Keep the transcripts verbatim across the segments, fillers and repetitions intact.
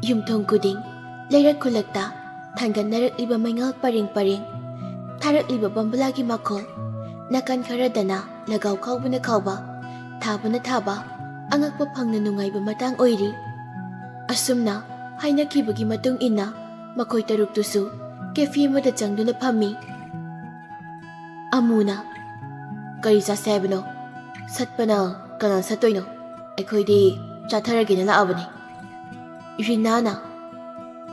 ꯌꯨꯝꯊꯣꯡ ꯈꯨꯗꯤꯡ, ꯂꯩꯔꯛ ꯈꯨꯜꯂꯛꯇ ꯊꯥꯡꯒꯠꯅꯔꯛꯂꯤꯕ ꯃꯩꯉꯥꯜ ꯄꯔꯦꯡ ꯄꯔꯦꯡ, ꯊꯥꯔꯛꯂꯤꯕ ꯕꯝꯕꯨꯂꯥꯒꯤ ꯃꯈꯣꯜ, ꯅꯥꯀꯟ ꯈꯔꯗꯅ ꯂꯒꯥꯎ ꯈꯥꯎꯕꯅ ꯈꯥꯎꯕ, ꯊꯥꯕꯅ ꯊꯥꯕ, ꯑꯉꯛꯄ ꯐꯪꯅ ꯅꯨꯡꯉꯥꯏꯕ ꯃꯇꯥꯡ ꯑꯣꯏꯔꯤ꯫ ꯑꯁꯨꯝꯅ ꯍꯥꯏꯅꯈꯤꯕꯒꯤ ꯃꯇꯨꯡ ꯏꯟꯅ ꯃꯈꯣꯏ ꯇꯔꯨꯛꯇꯨꯁꯨ ꯀꯦꯐꯦ ꯑꯃꯗ ꯆꯪꯗꯨꯅ ꯐꯝꯃꯤ꯫ ꯑꯃꯨꯅ, "ꯀꯔꯤ ꯆꯥꯁꯦ ꯍꯥꯏꯕꯅꯣ? ꯁꯠꯄꯅ ꯀꯅꯥ ꯁꯠꯇꯣꯏꯅꯣ? ꯑꯩꯈꯣꯏꯗꯤ ꯆꯥꯊꯔꯒꯦꯅ ꯂꯥꯛꯑꯕꯅꯤ꯫" ꯔꯤꯅꯥꯅ,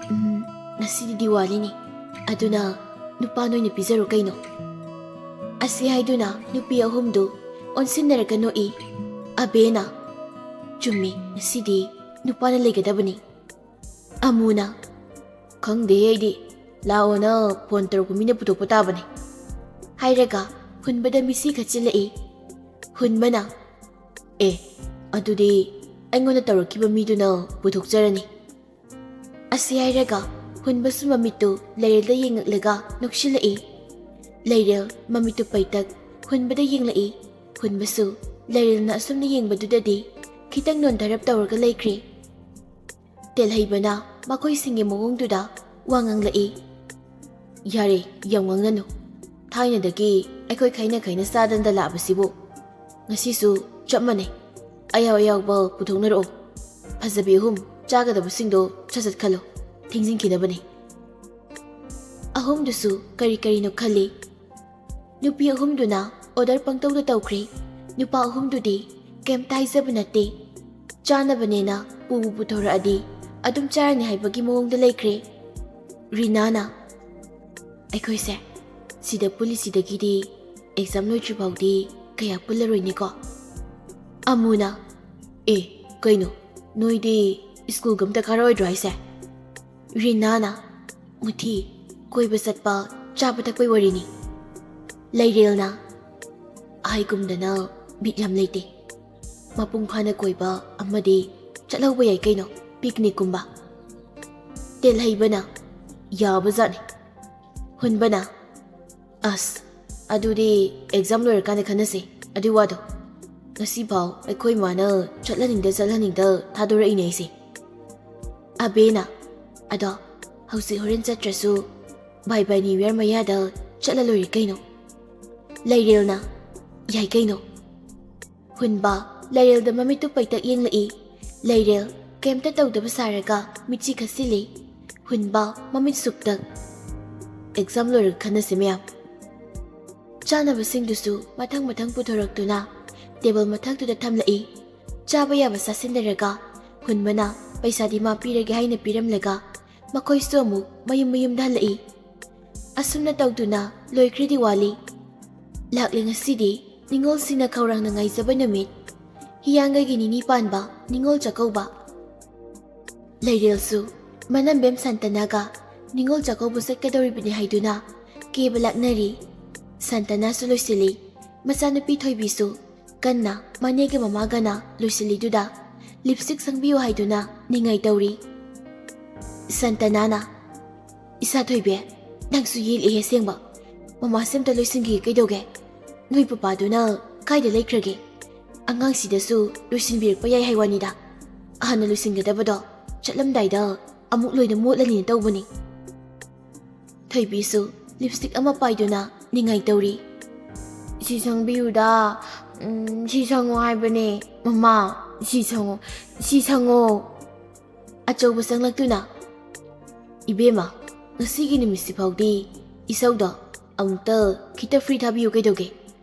"ꯎꯝ, ꯉꯁꯤꯗꯤ ꯗꯤꯋꯥꯂꯤꯅꯤ, ꯑꯗꯨꯅ ꯅꯨꯄꯥ ꯅꯣꯏꯅ ꯄꯤꯖꯔꯣ ꯀꯩꯅꯣ?" ꯑꯁꯤ ꯍꯥꯏꯗꯨꯅ ꯅꯨꯄꯤ ꯑꯍꯨꯝꯗꯨ ꯑꯣꯟꯁꯤꯟꯅꯔꯒ ꯅꯣꯛꯏ꯫ ꯑꯕꯦꯅ, "ꯆꯨꯝꯃꯤ, ꯉꯁꯤꯗꯤ ꯅꯨꯄꯥꯅ ꯂꯩꯒꯗꯕꯅꯤ꯫" ꯑꯃꯨꯅ, "ꯈꯪꯗꯦ ꯑꯩꯗꯤ, ꯂꯥꯛꯑꯣꯅ ꯐꯣꯟ ꯇꯧꯔꯛꯄ ꯃꯤꯅ ꯄꯨꯊꯣꯛꯄ ꯇꯥꯕꯅꯤ," ꯍꯥꯏꯔꯒ ꯍꯨꯟꯕꯗ ꯃꯤꯠꯁꯤ ꯈꯠꯆꯤꯜꯂꯛꯏ꯫ ꯍꯨꯟꯕꯅ, "ꯑꯦ, ꯑꯗꯨꯗꯤ ꯑꯩꯉꯣꯟꯗ ꯇꯧꯔꯛꯈꯤꯕ ꯃꯤꯗꯨꯅ ꯄꯨꯊꯣꯛꯆꯔꯅꯤ꯫" ꯑꯁꯤ ꯍꯥꯏꯔꯒ ꯍꯨꯟꯕꯁꯨ ꯃꯃꯤꯠꯇꯨ ꯂꯩꯔꯦꯜꯗ ꯌꯦꯡꯉꯛꯂꯒ ꯅꯣꯛꯁꯤꯜꯂꯛꯏ꯫ ꯂꯩꯔꯦꯜ ꯃꯃꯤꯠꯇꯨ ꯄꯩꯇꯛ ꯍꯨꯟꯕꯗ ꯌꯦꯡꯂꯛꯏ꯫ ꯍꯨꯟꯕꯁꯨ ꯂꯩꯔꯦꯜꯅ ꯑꯁꯨꯝꯅ ꯌꯦꯡꯕꯗꯨꯗꯗꯤ ꯈꯤꯇꯪ ꯅꯣꯟꯊꯔꯞ ꯇꯧꯔꯒ ꯂꯩꯈ꯭ꯔꯦ꯫ ꯇꯦꯜꯍꯩꯕꯅ ꯃꯈꯣꯏꯁꯤꯡꯒꯤ ꯃꯑꯣꯡꯗꯨꯗ ꯋꯥ ꯉꯥꯡꯂꯛꯏ꯫ "ꯌꯥꯔꯦ, ꯌꯥꯝ ꯉꯥꯡꯅꯅꯨ꯫ ꯊꯥꯏꯅꯗꯒꯤ ꯑꯩꯈꯣꯏ ꯈꯥꯏꯅ ꯈꯥꯏꯅ ꯆꯥꯗꯅꯗ ꯂꯥꯛꯄꯁꯤꯕꯨ ꯉꯁꯤꯁꯨ ꯆꯞ ꯃꯥꯟꯅꯩ꯫ ꯑꯌꯥꯎ ꯑꯌꯥꯎꯕ ꯄꯨꯊꯣꯛꯅꯔꯛꯑꯣ꯫ ꯐꯖꯕꯤ ꯑꯍꯨꯝ, ꯆꯥꯒꯗꯕꯁꯤꯡꯗꯣ ꯁꯠ ꯁꯠ ꯈꯜꯂꯣ, ꯊꯦꯡꯖꯤꯟꯈꯤꯅꯕꯅꯤ꯫" ꯑꯍꯨꯝꯗꯨꯁꯨ ꯀꯔꯤ ꯀꯔꯤꯅꯣ ꯈꯜꯂꯤ꯫ ꯅꯨꯄꯤ ꯑꯍꯨꯝꯗꯨꯅ ꯑꯣꯔꯗꯔ ꯄꯪꯇꯧꯗ ꯇꯧꯈ꯭ꯔꯦ꯫ ꯅꯨꯄꯥ ꯑꯍꯨꯝꯗꯨꯗꯤ ꯀꯩꯝꯇ ꯍꯥꯏꯖꯕ ꯅꯠꯇꯦ꯫ ꯆꯥꯅꯕꯅꯦꯅ ꯄꯨꯕꯨ ꯄꯨꯊꯣꯔꯛꯑꯗꯤ ꯑꯗꯨꯝ ꯆꯥꯔꯅꯤ ꯍꯥꯏꯕꯒꯤ ꯃꯑꯣꯡꯗ ꯂꯩꯈ꯭ꯔꯦ꯫ ꯔꯤꯅꯥꯅ, "ꯑꯩꯈꯣꯏꯁꯦ ꯁꯤꯗ ꯄꯨꯜꯂꯤꯁꯤꯗꯒꯤꯗꯤ ꯑꯦꯛꯖꯥꯝ ꯂꯣꯏꯗ꯭ꯔꯤ ꯐꯥꯎꯗꯤ ꯀꯌꯥ ꯄꯨꯜꯂꯔꯣꯏꯅꯦꯀꯣ?" ꯑꯃꯨꯅ, "ꯑꯦ, ꯀꯩꯅꯣ, ꯅꯣꯏꯗꯤ ꯁ꯭ꯀꯨꯜꯒ ꯑꯝꯇ ꯀꯥꯔꯛꯑꯣꯏꯗ꯭ꯔꯣ ꯍꯥꯏꯁꯦ?" ꯔꯤꯅꯥꯅ, "ꯃꯨꯊꯤ, ꯀꯣꯏꯕ ꯆꯠꯄ, ꯆꯥꯕ ꯊꯛꯄꯩ ꯋꯥꯔꯤꯅꯤ꯫" ꯂꯩꯔꯦꯜꯅ, "ꯍꯥꯏꯒꯨꯝꯗꯅ ꯕꯤꯠ ꯌꯥꯝ ꯂꯩꯇꯦ꯫ ꯃꯄꯨꯡ ꯐꯥꯅ ꯀꯣꯏꯕ ꯑꯃꯗꯤ ꯆꯠꯍꯧꯕ ꯌꯥꯏ ꯀꯩꯅꯣ, ꯄꯤꯛꯅꯤꯛꯀꯨꯝꯕ꯫" ꯇꯦꯜꯍꯩꯕꯅ, "ꯌꯥꯕꯖꯥꯠꯅꯤ꯫" ꯍꯨꯟꯕꯅ, "ꯑꯁ, ꯑꯗꯨꯗꯤ ꯑꯦꯛꯖꯥꯝ ꯂꯣꯏꯔꯀꯥꯟꯗ ꯈꯟꯅꯁꯦ ꯑꯗꯨꯏ ꯋꯥꯗꯣ꯫ ꯉꯁꯤꯐꯥꯎ ꯑꯩꯈꯣꯏ ꯃꯥꯅ ꯆꯠꯍꯟꯅꯤꯡꯗ ꯆꯠꯍꯟꯅꯤꯡꯗ ꯊꯥꯗꯣꯔꯛꯏꯅꯦ ꯑꯩꯁꯦ꯫" ꯑꯕꯦꯅ, "ꯑꯗꯣ ꯍꯧꯖꯤꯛ ꯍꯣꯔꯦꯟ ꯆꯠꯇ꯭ꯔꯁꯨ ꯕꯥꯏ ꯕꯥꯏ ꯅ꯭ꯌꯨ ꯌꯔ ꯃꯌꯥꯗ ꯆꯠꯂ ꯂꯣꯏꯔꯦ ꯀꯩꯅꯣ?" ꯂꯩꯔꯦꯜꯅ, "ꯌꯥꯏ ꯀꯩꯅꯣ?" ꯍꯨꯟꯕ ꯂꯩꯔꯦꯜꯗ ꯃꯃꯤꯠꯇꯨ ꯄꯩꯇꯛ ꯌꯦꯡꯂꯛꯏ꯫ ꯂꯩꯔꯦꯜ ꯀꯩꯝꯇ ꯇꯧꯗꯕ ꯁꯥꯔꯒ ꯃꯤꯠꯁꯤ ꯈꯠꯆꯤꯜꯂꯤ꯫ ꯍꯨꯟꯕ ꯃꯃꯤꯠ ꯁꯨꯞꯇꯛ꯫ "ꯑꯦꯛꯖꯥꯝ ꯂꯣꯏꯔꯒ ꯈꯟꯅꯁꯤ ꯃꯌꯥꯝ꯫" ꯆꯥꯅꯕꯁꯤꯡꯗꯨꯁꯨ ꯃꯊꯪ ꯃꯊꯪ ꯄꯨꯊꯣꯔꯛꯇꯨꯅ ꯇꯦꯕꯜ ꯃꯊꯛꯇꯨꯗ ꯊꯝꯂꯛꯏ꯫ ꯆꯥꯕ ꯌꯥꯕ ꯆꯥꯁꯤꯟꯅꯔꯒ ꯍꯨꯟꯕꯅ ꯄꯩꯁꯥꯗꯤ ꯃꯥ ꯄꯤꯔꯒꯦ ꯍꯥꯏꯅ ꯄꯤꯔꯝꯂꯒ ꯃꯈꯣꯏꯁꯨ ꯑꯃꯨꯛ ꯃꯌꯨꯝ ꯃꯌꯨꯝꯗ ꯍꯜꯂꯛꯏ꯫ ꯑꯁꯨꯝꯅ ꯇꯧꯗꯨꯅ ꯂꯣꯏꯈ꯭ꯔꯦ ꯗꯤꯋꯥꯂꯤ꯫ ꯂꯥꯛꯂꯦ ꯉꯁꯤꯗꯤ ꯅꯤꯉꯣꯜꯁꯤꯡꯅ ꯈꯧꯔꯥꯡꯅ ꯉꯥꯏꯖꯕ ꯅꯨꯃꯤꯠ, ꯍꯤꯌꯥꯡꯒꯩꯒꯤ ꯅꯤꯅꯤ ꯄꯥꯟꯕ ꯅꯤꯉꯣꯜ ꯆꯥꯛꯀꯧꯕ꯫ ꯂꯩꯔꯦꯜꯁꯨ ꯃꯅꯝꯕꯦꯝ ꯁꯟꯇꯅꯥꯒ ꯅꯤꯉꯣꯜ ꯆꯥꯛꯀꯧꯕ ꯆꯠꯀꯗꯧꯔꯤꯕꯅꯤ ꯍꯥꯏꯗꯨꯅ ꯀꯦꯕ ꯂꯥꯛꯅꯔꯤ꯫ ꯁꯟꯇꯅꯥꯁꯨ ꯂꯣꯏꯁꯤꯜꯂꯤ꯫ ꯃꯆꯥꯅꯨꯄꯤ ꯊꯣꯏꯕꯤꯁꯨ ꯀꯟꯅ ꯃꯅꯦꯒ ꯃꯃꯥꯒꯅ ꯂꯣꯏꯁꯤꯜꯂꯤꯗꯨꯗ ꯂꯤꯞꯁꯇꯤꯛ ꯁꯪꯕꯤꯌꯨ ꯍꯥꯏꯗꯨꯅ ꯅꯤꯡꯉꯥꯏ ꯇꯧꯔꯤ꯫ ꯁꯟꯇꯅꯥꯅ, "ꯏꯁꯥ ꯊꯣꯏꯕꯤ, ꯅꯪꯁꯨ ꯌꯦꯛꯂꯤꯍꯦ ꯑꯁꯦꯡꯕ꯫ ꯃꯃꯥꯁꯦ ꯑꯝꯇ ꯂꯣꯏꯁꯤꯟꯈꯤꯒꯦ ꯀꯩꯗꯧꯒꯦ? ꯅꯣꯏ ꯄꯄꯥꯗꯨꯅ ꯀꯥꯏꯗ ꯂꯩꯈ꯭ꯔꯒꯦ? ꯑꯉꯥꯡꯁꯤꯗꯁꯨ ꯂꯣꯏꯁꯤꯟꯕꯤꯔꯛꯄ ꯌꯥꯏ ꯍꯥꯏ ꯋꯥꯅꯤꯗ꯫ ꯍꯥꯟꯅ ꯂꯣꯏꯁꯤꯟꯒꯗꯕꯗꯣ ꯆꯠꯂꯝꯗꯥꯏꯗ ꯑꯃꯨꯛ ꯂꯣꯏꯅ ꯃꯣꯠꯂꯅꯤꯅ ꯇꯧꯕꯅꯤ꯫" ꯊꯣꯏꯕꯤꯁꯨ ꯂꯤꯞꯁꯇꯤꯛ ꯑꯃ ꯄꯥꯏꯗꯨꯅ ꯅꯤꯡꯉꯥꯏ ꯇꯧꯔꯤ꯫ "ꯁꯤ ꯁꯪꯕꯤꯌꯨꯗ, ꯎꯝ, ꯁꯤ ꯁꯪꯉꯣ ꯍꯥꯏꯕꯅꯦ꯫ ꯃꯃꯥ, ꯁꯤ ꯁꯪꯉꯣ, ꯁꯤ ꯁꯪꯉꯣ꯫" ꯑꯆꯧꯕ ꯆꯪꯂꯛꯇꯨꯅ, "ꯏꯕꯦꯝꯃ, ꯉꯁꯤꯒꯤ ꯅꯨꯃꯤꯠꯁꯤ ꯐꯥꯎꯗꯤ ꯏꯁꯧꯗꯣ ꯑꯃꯨꯛꯇ ꯈꯤꯇ ꯐ꯭ꯔꯤ ꯊꯥꯕꯤꯌꯨ ꯀꯩꯗꯧꯒꯦ?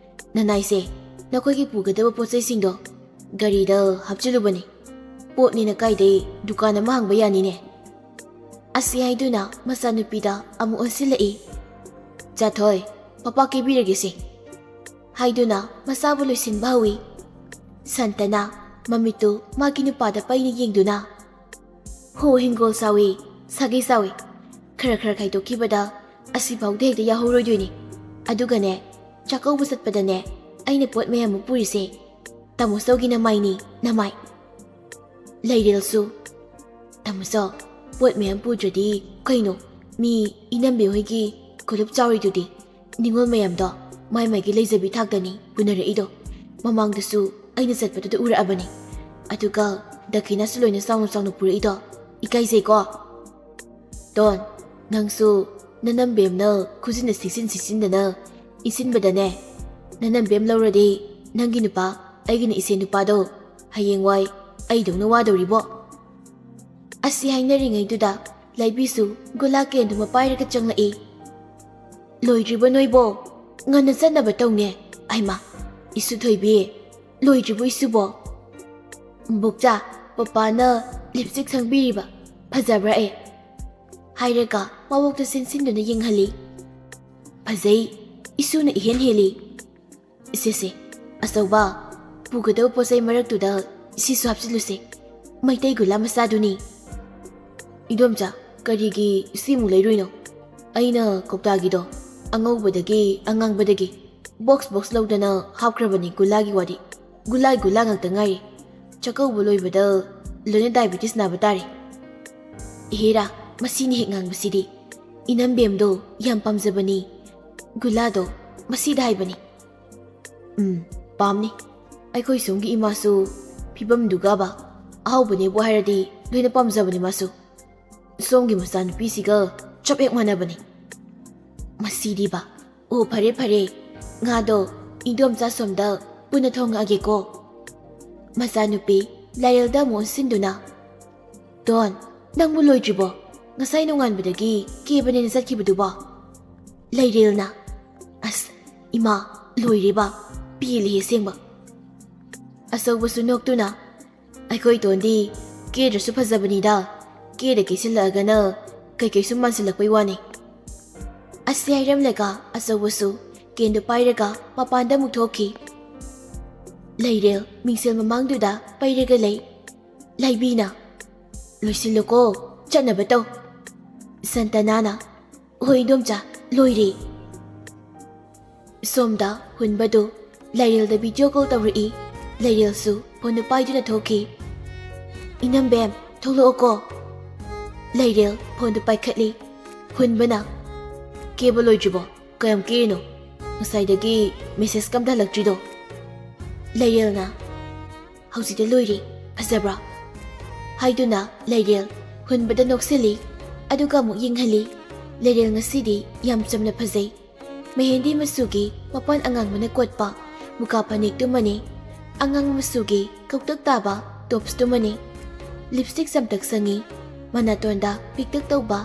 ꯅꯅꯥꯏꯁꯦ ꯅꯈꯣꯏꯒꯤ ꯄꯨꯒꯗꯕ ꯄꯣꯠ ꯆꯩꯁꯤꯡꯗꯣ ꯒꯥꯔꯤꯗ ꯍꯥꯞꯆꯤꯜꯂꯨꯕꯅꯤ꯫ ꯄꯣꯠꯅꯤꯅ ꯀꯥꯏꯗꯩ ꯗꯨꯀꯥꯟ ꯑꯃ ꯍꯥꯡꯕ ꯌꯥꯅꯤꯅꯦ?" ꯑꯁꯤ ꯍꯥꯏꯗꯨꯅ ꯃꯆꯥꯅꯨꯄꯤꯗ ꯑꯃꯨꯛ ꯑꯣꯟꯁꯤꯜꯂꯛꯏ꯫ "ꯆꯥꯊꯣꯏ, ꯄꯄꯥ ꯀꯦꯕꯤꯔꯒꯦꯁꯦ," ꯍꯥꯏꯗꯨꯅ ꯃꯆꯥꯕꯨ ꯂꯣꯏꯁꯤꯟꯕ ꯍꯧꯏ꯫ ꯁꯟꯇꯅ ꯃꯃꯤꯠꯇꯨ ꯃꯥꯒꯤ ꯅꯨꯄꯥꯗ ꯄꯩꯅ ꯌꯦꯡꯗꯨꯅ, "ꯍꯣ, ꯍꯤꯡꯒꯣꯜ ꯆꯥꯎꯏ, ꯁꯥꯒꯩ ꯆꯥꯎꯏ, ꯈꯔ ꯈꯔ ꯈꯥꯏꯗꯣꯛꯈꯤꯕꯗ ꯑꯁꯤꯐꯥꯎꯗ ꯍꯦꯛꯇ ꯌꯥꯍꯧꯔꯣꯏꯗꯣꯏꯅꯤ꯫ ꯑꯗꯨꯒꯅꯦ, ꯆꯥꯛꯀꯧꯕ ꯆꯠꯄꯗꯅꯦ ꯑꯩꯅ ꯄꯣꯠ ꯃꯌꯥꯝ ꯑꯃ ꯄꯨꯔꯤꯁꯦ ꯇꯥꯃꯣꯆꯧꯒꯤ ꯅꯃꯥꯏꯅꯤ, ꯅꯃꯥꯏ꯫" ꯂꯩꯔꯦꯜꯁꯨ, "ꯇꯥꯃꯣꯆꯧ, ꯄꯣꯠ ꯃꯌꯥꯝ ꯄꯨꯗ꯭ꯔꯗꯤ ꯀꯩꯅꯣ? ꯃꯤ ꯏꯅꯝꯕꯤ ꯍꯣꯏꯒꯤ ꯀꯣꯂꯨꯞ ꯆꯥꯎꯔꯤꯗꯨꯗꯤ꯫ ꯅꯤꯉꯣꯜ ꯃꯌꯥꯝꯗꯣ ꯃꯥꯏ ꯃꯥꯏꯒꯤ ꯂꯩꯖꯕꯤ ꯊꯥꯛꯇꯅꯤ ꯄꯨꯅꯔꯛꯏꯗꯣ꯫ ꯃꯃꯥꯡꯗꯁꯨ ꯑꯩꯅ ꯆꯠꯄꯗꯨꯗ ꯎꯔꯛꯑꯕꯅꯤ꯫ ꯑꯗꯨꯒ ꯗꯈꯤꯅꯥꯁꯨ ꯂꯣꯏꯅ ꯆꯥꯎꯅ ꯆꯥꯎꯅ ꯄꯨꯔꯛꯏꯗꯣ꯫ ꯏꯀꯥꯏꯖꯩꯀꯣ꯫ ꯗꯣꯟ, ꯅꯪꯁꯨ ꯅꯅꯝꯕꯦꯝꯅ ꯈꯨꯖꯤꯟꯅ ꯁꯤꯛꯆꯤꯟ ꯁꯤꯛꯆꯤꯟꯗꯅ ꯏꯟꯁꯤꯟꯕꯗꯅꯦ, ꯅꯅꯝꯕꯦꯝ ꯂꯧꯔꯗꯤ ꯅꯪꯒꯤ ꯅꯨꯄꯥ, ꯑꯩꯒꯤꯅ ꯏꯆꯦ ꯅꯨꯄꯥꯗꯣ, ꯍꯌꯦꯡꯋꯥꯏ ꯑꯩꯗꯧꯅ ꯋꯥꯗꯧꯔꯤꯕꯣ? ꯑꯁꯤ ꯍꯥꯏꯅꯔꯤꯉꯩꯗꯨꯗ ꯂꯥꯏꯕꯤꯁꯨ ꯒꯨꯂꯥ ꯀꯦꯟꯗꯨꯃ ꯄꯥꯏꯔꯒ ꯆꯪꯂꯛꯏ꯫ "ꯂꯣꯏꯗ꯭ꯔꯤꯕꯣ ꯅꯣꯏꯕꯣ? ꯉꯟꯅ ꯆꯠꯅꯕ ꯇꯧꯅꯦ꯫ ꯑꯩꯃ, ꯏꯁꯨ ꯊꯣꯏꯕꯤ, ꯂꯣꯏꯗ꯭ꯔꯤꯕꯣ ꯏꯁꯨꯕꯣ? ꯕꯣꯛꯆꯥ, ꯄꯄꯥꯅ ꯂꯤꯞꯁꯇꯤꯛ ꯁꯪꯕꯤꯔꯤꯕ ꯐꯖꯕ꯭ꯔꯥ ꯑꯦ?" ꯍꯥꯏꯔꯒ ꯃꯕꯣꯛꯇ ꯁꯤꯟꯁꯤꯟꯗꯨꯅ ꯌꯦꯡꯍꯜꯂꯤ꯫ "ꯐꯖꯩ, ꯏꯁꯨꯅ ꯏꯍꯦꯟ ꯍꯦꯜꯂꯤ꯫ ꯏꯆꯦꯁꯦ, ꯑꯆꯧꯕ, ꯄꯨꯒꯗꯕ ꯄꯣꯠ ꯆꯩ ꯃꯔꯛꯇꯨꯗ ꯁꯤꯁꯨ ꯍꯥꯞꯆꯤꯜꯂꯨꯁꯦ, ꯃꯩꯇꯩ ꯒꯨꯂꯥ ꯃꯆꯥꯗꯨꯅꯤ꯫" "ꯏꯗꯣꯝꯆꯥ, ꯀꯔꯤꯒꯤ ꯁꯤꯃꯨꯛ ꯂꯩꯔꯨꯏꯅꯣ? ꯑꯩꯅ ꯀꯧꯇꯥꯒꯤꯗꯣ ꯑꯉꯧꯕꯗꯒꯤ ꯑꯉꯥꯡꯕꯗꯒꯤ ꯕꯣꯛꯁ ꯕꯣꯛꯁ ꯂꯧꯗꯅ ꯍꯥꯞꯈ꯭ꯔꯕꯅꯤ ꯒꯨꯂꯥꯒꯤ ꯋꯥꯗꯤ꯫ ꯒꯨꯂꯥ ꯒꯨꯂꯥ ꯉꯥꯛꯇ ꯉꯥꯏꯔꯦ꯫ ꯆꯥꯛꯀꯧꯕ ꯂꯣꯏꯕꯗ ꯂꯣꯏꯅ ꯗꯥꯏꯕꯤꯇꯤꯁ ꯅꯥꯕ ꯇꯥꯔꯦ꯫ ꯏꯍꯦꯔꯥ, ꯃꯁꯤꯅ ꯍꯦꯛ ꯉꯥꯡꯕꯁꯤꯗꯤ꯫ ꯏꯅꯝꯕꯦꯝꯗꯣ ꯌꯥꯝ ꯄꯥꯝꯖꯕꯅꯤ꯫ ꯒꯨꯂꯥꯗꯣ ꯃꯁꯤꯗ ꯍꯥꯏꯕꯅꯤ꯫" "ꯎꯝ, ꯄꯥꯝꯅꯤ꯫ ꯑꯩꯈꯣꯏ ꯁꯣꯝꯒꯤ ꯏꯃꯥꯁꯨ ꯐꯤꯕꯝꯗꯨꯒꯕ ꯑꯍꯥꯎꯕꯅꯦꯕꯨ ꯍꯥꯏꯔꯗꯤ ꯂꯣꯏꯅ ꯄꯥꯝꯖꯕꯅꯤ ꯃꯥꯁꯨ꯫ ꯁꯣꯝꯒꯤ ꯃꯆꯥꯅꯨꯄꯤꯁꯤꯒ ꯆꯞ ꯍꯦꯛ ꯃꯥꯟꯅꯕꯅꯤ꯫" "ꯃꯁꯤꯗꯤꯕ꯫ ꯑꯣ, ꯐꯔꯦ ꯐꯔꯦ, ꯉꯥꯗꯣ ꯏꯟꯗꯣꯝꯆꯥ ꯁꯣꯝꯗ ꯄꯨꯟꯅ ꯊꯣꯡꯉꯛꯑꯒꯦꯀꯣ꯫" ꯃꯆꯥꯅꯨꯄꯤ ꯂꯥꯏꯔꯦꯜꯗ ꯑꯃꯨꯛ ꯑꯣꯟꯁꯤꯟꯗꯨꯅ, "ꯗꯣꯟ, ꯅꯪꯕꯨ ꯂꯣꯏꯗ꯭ꯔꯤꯕꯣ? ꯉꯁꯥꯏ ꯅꯣꯡꯉꯥꯟꯕꯗꯒꯤ ꯀꯦꯕꯅꯦꯅ ꯆꯠꯈꯤꯕꯗꯨꯕꯣ?" ꯂꯩꯔꯦꯜꯅ, "ꯑꯁ, ꯏꯃꯥ, ꯂꯣꯏꯔꯦꯕ, ꯄꯦꯜꯂꯦꯍꯦ ꯑꯁꯦꯡꯕ꯫" ꯑꯆꯧꯕꯁꯨ ꯅꯣꯛꯇꯨꯅ, "ꯑꯩꯈꯣꯏ ꯇꯣꯟꯗꯤ ꯀꯦꯗ꯭ꯔꯁꯨ ꯐꯖꯕꯅꯤꯗ, ꯀꯦꯗ ꯀꯦꯁꯤꯜꯂꯛꯑꯒꯅ ꯀꯩꯀꯩꯁꯨ ꯃꯥꯟꯁꯤꯜꯂꯛꯄꯩ ꯋꯥꯅꯤ꯫" ꯑꯁꯤ ꯍꯥꯏꯔꯝꯂꯒ ꯑꯆꯧꯕꯁꯨ ꯀꯦꯟꯗꯨ ꯄꯥꯏꯔꯒ ꯃꯄꯥꯟꯗ ꯑꯃꯨꯛ ꯊꯣꯛꯈꯤ꯫ ꯂꯩꯔꯦꯜ ꯃꯤꯡꯁꯦꯜ ꯃꯃꯥꯡꯗꯨꯗ ꯄꯩꯔꯒ ꯂꯩ꯫ ꯂꯥꯏꯕꯤꯅ, "ꯂꯣꯏꯁꯤꯜꯂꯨꯀꯣ, ꯆꯠꯅꯕ ꯇꯧ꯫" ꯁꯟꯇꯅꯥꯅ, "ꯍꯣꯏ ꯏꯗꯣꯝꯆꯥ, ꯂꯣꯏꯔꯦ꯫" ꯁꯣꯝꯗ ꯍꯨꯟꯕꯗꯨ ꯂꯩꯔꯦꯜꯗ ꯚꯤꯗꯤꯑꯣ ꯀꯣꯜ ꯇꯧꯔꯛꯏ꯫ ꯂꯩꯔꯦꯜꯁꯨ ꯐꯣꯟꯗꯨ ꯄꯥꯏꯗꯨꯅ ꯊꯣꯛꯈꯤ꯫ "ꯏꯅꯝꯕꯦꯝ, ꯊꯣꯛꯂꯛꯑꯣꯀꯣ꯫" ꯂꯩꯔꯦꯜ ꯐꯣꯟꯗꯨ ꯄꯥꯏꯈꯠꯂꯤ꯫ ꯍꯨꯟꯕꯅ, "ꯀꯦꯕ ꯂꯣꯏꯗ꯭ꯔꯤꯕꯣ? ꯀꯌꯥꯝ ꯀꯦꯔꯤꯅꯣ? ꯉꯁꯥꯏꯗꯒꯤ ꯃꯦꯁꯦꯖ ꯀꯝꯇ ꯍꯜꯂꯛꯇ꯭ꯔꯤꯗꯣ?" ꯂꯩꯔꯦꯜꯅ, "ꯍꯧꯖꯤꯛꯇ ꯂꯣꯏꯔꯦ, ꯐꯖꯕ꯭ꯔꯥ?" ꯍꯥꯏꯗꯨꯅ ꯂꯩꯔꯦꯜ ꯍꯨꯟꯕꯗ ꯅꯣꯛꯁꯤꯜꯂꯤ, ꯑꯗꯨꯒ ꯑꯃꯨꯛ ꯌꯦꯡꯍꯜꯂꯤ꯫ ꯂꯩꯔꯦꯜ ꯉꯁꯤꯗꯤ ꯌꯥꯝ ꯆꯝꯅ ꯐꯖꯩ꯫ ꯃꯦꯍꯦꯟꯗꯤ ꯃꯆꯨꯒꯤ ꯃꯄꯥꯟ ꯑꯉꯥꯡꯕꯅ ꯀꯣꯠꯄ ꯃꯨꯀꯥ ꯐꯅꯦꯛꯇꯨꯃꯅꯤ꯫ ꯑꯉꯥꯡ ꯃꯆꯨꯒꯤ ꯀꯧꯇꯛ ꯇꯥꯕ ꯇꯣꯞꯁꯇꯨꯃꯅꯤ꯫ ꯂꯤꯞꯁꯇꯤꯛ ꯆꯝꯇꯛ ꯁꯪꯉꯤ꯫ ꯃꯅꯥꯇꯣꯟꯗ ꯄꯤꯛꯇꯛ ꯇꯧꯕ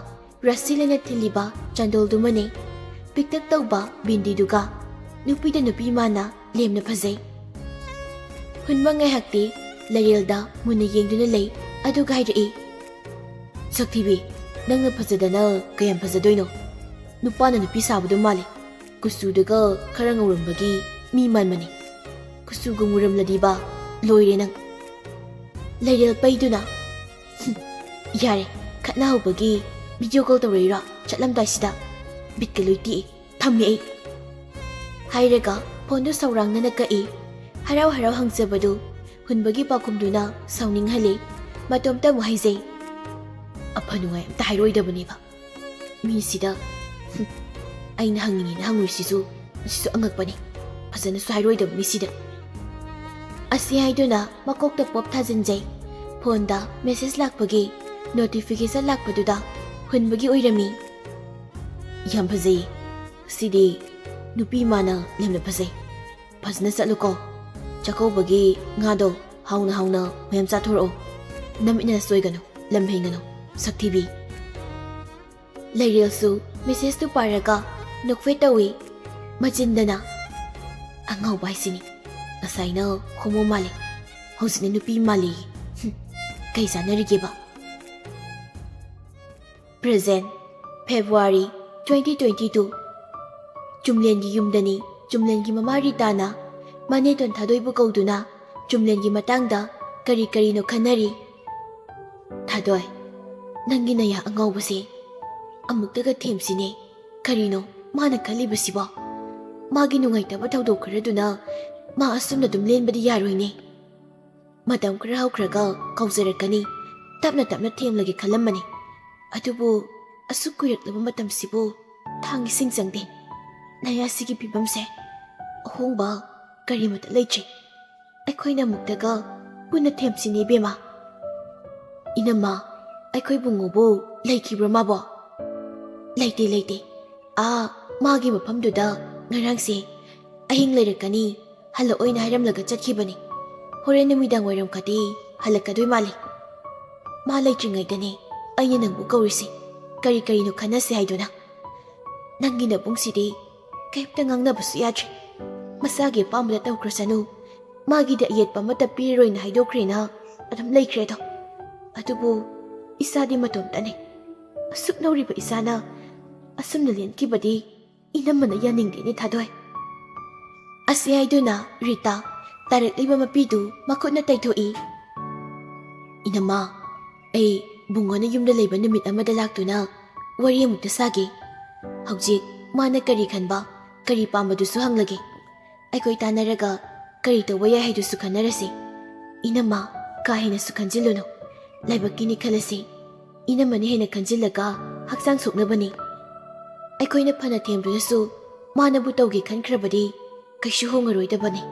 ꯔꯁꯤ ꯂꯩꯅ ꯊꯤꯜꯂꯤꯕ ꯆꯥꯟꯗꯣꯜꯗꯨꯃꯅꯤ꯫ ꯄꯤꯛꯇꯛ ꯇꯧꯕ ꯕꯤꯟꯗꯤꯗꯨꯒ꯫ ꯅꯨꯄꯤꯗ ꯅꯨꯄꯤ ꯃꯥꯅ ꯂꯦꯝꯅ ꯐꯖꯩ꯫ ꯍꯨꯟꯕ ꯉꯥꯏꯍꯥꯛꯇꯤ ꯂꯩꯔꯦꯜꯗ ꯃꯨꯟꯅ ꯌꯦꯡꯗꯨꯅ ꯂꯩ, ꯑꯗꯨꯒ ꯍꯥꯏꯔꯛꯏ, "ꯁꯛꯊꯤꯕꯤ, ꯅꯪꯅ ꯐꯖꯗꯅ ꯀꯌꯥꯝ ꯐꯖꯗꯣꯏꯅꯣ? ꯅꯨꯄꯥꯅ ꯅꯨꯄꯤ ꯁꯥꯕꯗꯣ ꯃꯥꯜꯂꯤ꯫ ꯀꯨꯆꯨꯗꯨꯒ ꯈꯔ ꯉꯧꯔꯝꯕꯒꯤ ꯃꯤ ꯃꯥꯟꯕꯅꯤ꯫ ꯀꯨꯆꯨꯒ ꯃꯨꯔꯝꯂꯗꯤꯕ ꯂꯣꯏꯔꯦ ꯅꯪ꯫" ꯂꯩꯔꯦꯜ ꯄꯩꯗꯨꯅ, "ꯍꯨꯝ, ꯌꯥꯔꯦ, ꯈꯠꯅꯍꯧꯕꯒꯤ ꯚꯤꯗꯤꯑꯣ ꯀꯣꯜ ꯇꯧꯔꯛꯏꯔꯣ ꯆꯠꯂꯝꯗꯥꯏꯁꯤꯗ? ꯕꯤꯠꯀ ꯂꯣꯏ ꯇꯦꯛꯏ, ꯊꯝꯃꯦ ꯑꯩ꯫" ꯍꯥꯏꯔꯒ ꯐꯣꯟꯗꯨ ꯁꯧꯔꯥꯡꯅꯅ ꯀꯛꯏ꯫ ꯍꯔꯥꯎ ꯍꯔꯥꯎ ꯍꯪꯖꯕꯗꯨ ꯍꯨꯟꯕꯒꯤ ꯄꯥꯎꯈꯨꯝꯗꯨꯅ ꯁꯥꯎꯅꯤꯡꯍꯜꯂꯤ꯫ ꯃꯇꯣꯝꯇ ꯑꯃꯨꯛ ꯍꯥꯏꯖꯩ, "ꯑꯐ ꯅꯨꯡꯉꯥꯏ ꯑꯝꯇ ꯍꯥꯏꯔꯣꯏꯗꯕꯅꯦꯕ ꯃꯤꯁꯤꯗ꯫ ꯍꯨꯝ, ꯑꯩꯅ ꯍꯪꯉꯤꯅꯦꯅ ꯍꯪꯉꯨꯏꯁꯤꯁꯨ, ꯃꯁꯤꯁꯨ ꯑꯉꯛꯄꯅꯤ꯫ ꯐꯖꯅꯁꯨ ꯍꯥꯏꯔꯣꯏꯗꯕ ꯃꯤꯁꯤꯗ꯫" ꯑꯁꯤ ꯍꯥꯏꯗꯨꯅ ꯃꯀꯣꯛꯇ ꯄꯣꯞ ꯊꯥꯖꯤꯟꯖꯩ꯫ ꯐꯣꯟꯗ ꯃꯦꯁꯦꯖ ꯂꯥꯛꯄꯒꯤ ꯅꯣꯇꯤꯐꯤꯀꯦꯁꯟ ꯂꯥꯛꯄꯗꯨꯗ ꯍꯨꯟꯕꯒꯤ ꯑꯣꯏꯔꯝꯃꯤ꯫ "ꯌꯥꯝ ꯐꯖꯩꯌꯦ꯫ ꯁꯤꯗꯤ ꯅꯨꯄꯤ ꯃꯥꯅ ꯂꯦꯝꯅ ꯐꯖꯩ꯫ ꯐꯖꯅ ꯆꯠꯂꯨꯀꯣ꯫ ꯆꯥꯛꯀꯧꯕꯒꯤ ꯉꯥꯗꯣ ꯍꯥꯎꯅ ꯍꯥꯎꯅ ꯃꯌꯥꯝ ꯆꯥꯊꯣꯔꯛꯑꯣ꯫ ꯅꯃꯤꯠꯅ ꯁꯣꯏꯒꯅꯨ, ꯂꯝ ꯍꯦꯟꯒꯅꯨ, ꯁꯛꯊꯤꯕꯤ꯫" ꯂꯩꯔꯦꯜꯁꯨ ꯃꯦꯁꯦꯖꯇꯨ ꯄꯥꯔꯒ ꯅꯣꯛꯐꯦꯠ ꯇꯧꯏ꯫ ꯃꯆꯤꯟꯗꯅ, "ꯑꯉꯥꯎꯕ ꯍꯥꯏꯁꯤꯅꯤ꯫ ꯉꯁꯥꯏꯅ ꯍꯣꯃꯣ ꯃꯥꯜꯂꯤ, ꯍꯧꯖꯤꯛꯅ ꯅꯨꯄꯤ ꯃꯥꯜꯂꯤ꯫ ꯍꯨꯝ, ꯀꯩ ꯆꯥꯟꯅꯔꯤꯒꯦꯕ?" Present, February twenty twenty two꯫ ꯆꯨꯝꯂꯦꯟꯒꯤ ꯌꯨꯝꯗꯅꯤ꯫ ꯆꯨꯝꯂꯦꯟꯒꯤ ꯃꯃꯥ ꯔꯤꯇꯥꯅ ꯃꯅꯦꯇꯣꯟ ꯊꯥꯗꯣꯏꯕꯨ ꯀꯧꯗꯨꯅ ꯆꯨꯝꯂꯦꯟꯒꯤ ꯃꯇꯥꯡꯗ ꯀꯔꯤ ꯀꯔꯤꯅꯣ ꯈꯟꯅꯔꯤ꯫ "ꯊꯥꯗꯣꯏ, ꯅꯪꯒꯤ ꯅꯌꯥ ꯑꯉꯥꯎꯕꯁꯦ ꯑꯃꯨꯛꯇꯒ ꯊꯦꯝꯁꯤꯅꯦ꯫ ꯀꯔꯤꯅꯣ ꯃꯥꯅ ꯈꯜꯂꯤꯕꯁꯤꯕꯣ? ꯃꯥꯒꯤ ꯅꯨꯡꯉꯥꯏꯇꯕ ꯊꯧꯗꯣꯛ ꯈꯔꯗꯨꯅ ꯃꯥ ꯑꯁꯨꯝꯅ ꯑꯗꯨꯝ ꯂꯦꯟꯕꯗꯤ ꯌꯥꯔꯣꯏꯅꯦ꯫ ꯃꯇꯝ ꯈꯔ ꯍꯧꯈ꯭ꯔꯒ ꯀꯧꯖꯔꯛꯀꯅꯤ꯫ ꯇꯞꯅ ꯇꯞꯅ ꯊꯦꯝꯂꯒꯦ ꯈꯜꯂꯝꯕꯅꯤ꯫ ꯑꯗꯨꯕꯨ ꯑꯁꯨꯛ ꯀꯨꯏꯔꯛꯂꯕ ꯃꯇꯝꯁꯤꯕꯨ ꯊꯥꯡ ꯏꯁꯤꯡ ꯆꯪꯗꯦ꯫ ꯅꯌꯥꯁꯤꯒꯤ ꯐꯤꯕꯝꯁꯦ ꯑꯍꯣꯡꯕ ꯀꯔꯤꯃꯠꯇ ꯂꯩꯇ꯭ꯔꯤ꯫ ꯑꯩꯈꯣꯏꯅ ꯑꯃꯨꯛꯇꯒ ꯄꯨꯟꯅ ꯊꯦꯝꯁꯤꯅꯦ ꯏꯕꯦꯝꯃ꯫" "ꯏꯅꯝꯃ, ꯑꯩꯈꯣꯏ ꯕꯨꯡꯉꯣꯕꯨ ꯂꯩꯈꯤꯕ꯭ꯔꯣ ꯃꯥꯕꯣ? ꯂꯩꯇꯦ, ꯂꯩꯇꯦ꯫ ꯑꯥ, ꯃꯥꯒꯤ ꯃꯐꯝꯗꯨꯗ ꯉꯔꯥꯡꯁꯦ ꯑꯍꯤꯡ ꯂꯩꯔꯛꯀꯅꯤ, ꯍꯜꯂꯛꯑꯣꯏꯅ ꯍꯥꯏꯔꯝꯂꯒ ꯆꯠꯈꯤꯕꯅꯤ꯫ ꯍꯣꯔꯦꯟ ꯅꯨꯃꯤꯗꯥꯡ ꯋꯥꯏꯔꯝ ꯈꯗꯤ ꯍꯜꯂꯛꯀꯗꯣꯏ ꯃꯥꯜꯂꯤ꯫ ꯃꯥ ꯂꯩꯇ꯭ꯔꯤꯉꯩꯗꯅꯦ ꯑꯩꯅ ꯅꯪꯕꯨ ꯀꯧꯔꯤꯁꯤ꯫ ꯀꯔꯤ ꯀꯔꯤꯅꯣ ꯈꯟꯅꯁꯦ ꯍꯥꯏꯗꯨꯅ꯫ ꯅꯪꯒꯤ ꯅꯕꯨꯡꯁꯤꯗꯤ ꯀꯩꯝꯇ ꯉꯥꯡꯅꯕꯁꯨ ꯌꯥꯗ꯭ꯔꯦ꯫ ꯃꯁꯥꯒꯤ ꯑꯄꯥꯝꯕꯗ ꯇꯧꯈ꯭ꯔꯁꯅꯨ, ꯃꯥꯒꯤꯗ ꯑꯌꯦꯠꯄ ꯑꯃꯠꯇ ꯄꯤꯔꯔꯣꯏꯅ ꯍꯥꯏꯗꯣꯛꯈ꯭ꯔꯦꯅ ꯑꯗꯨꯝ ꯂꯩꯈ꯭ꯔꯦꯗꯣ꯫ ꯑꯗꯨꯕꯨ ꯏꯁꯥꯗꯤ ꯃꯇꯣꯝꯇꯅꯦ꯫ ꯑꯁꯨꯛ ꯅꯧꯔꯤꯕ ꯏꯁꯥꯅ ꯑꯁꯨꯝꯅ ꯂꯦꯟꯈꯤꯕꯗꯤ ꯏꯅꯝꯃꯅ ꯌꯥꯅꯤꯡꯗꯦꯅꯦ ꯊꯥꯗꯣꯏ꯫ ꯑꯁꯤ ꯍꯥꯏꯗꯨꯅ ꯔꯤꯇꯥ ꯇꯥꯔꯛꯂꯤꯕ ꯃꯄꯤꯗꯨ ꯃꯈꯨꯠꯅ ꯇꯩꯊꯣꯛꯏ꯫ ꯏꯅꯝꯃ, ꯑꯩ ꯕꯨꯡꯉꯣꯅ ꯌꯨꯝꯗ ꯂꯩꯕ ꯅꯨꯃꯤꯠ ꯑꯃꯗ ꯂꯥꯛꯇꯨꯅ ꯋꯥꯔꯤ ꯑꯃꯨꯛꯇ ꯁꯥꯒꯦ꯫ ꯍꯧꯖꯤꯛ ꯃꯥꯅ ꯀꯔꯤ ꯈꯟꯕ, ꯀꯔꯤ ꯄꯥꯝꯕꯗꯨꯁꯨ ꯍꯪꯂꯒꯦ꯫ ꯑꯩꯈꯣꯏ ꯇꯥꯟꯅꯔꯒ ꯀꯔꯤ ꯇꯧꯕ ꯌꯥꯏ ꯍꯥꯏꯗꯨꯁꯨ ꯈꯟꯅꯔꯁꯤ꯫ ꯏꯅꯝꯃ, ꯀꯥ ꯍꯦꯟꯅꯁꯨ ꯈꯟꯖꯤꯜꯂꯨꯅꯨ꯫ ꯂꯥꯏꯕꯛꯀꯤꯅꯤ ꯈꯜꯂꯁꯤ꯫ ꯏꯅꯝꯃꯅ ꯍꯦꯟꯅ ꯈꯟꯖꯤꯜꯂꯒ ꯍꯛꯆꯥꯡ ꯁꯣꯛꯅꯕꯅꯤ꯫ ꯑꯩꯈꯣꯏꯅ ꯐꯅ ꯊꯦꯝꯗꯨꯅꯁꯨ ꯃꯥꯅꯕꯨ ꯇꯧꯒꯦ ꯈꯟꯈ꯭ꯔꯕꯗꯤ ꯀꯩꯁꯨ ꯍꯣꯡꯉꯔꯣꯏꯗꯕꯅꯤ꯫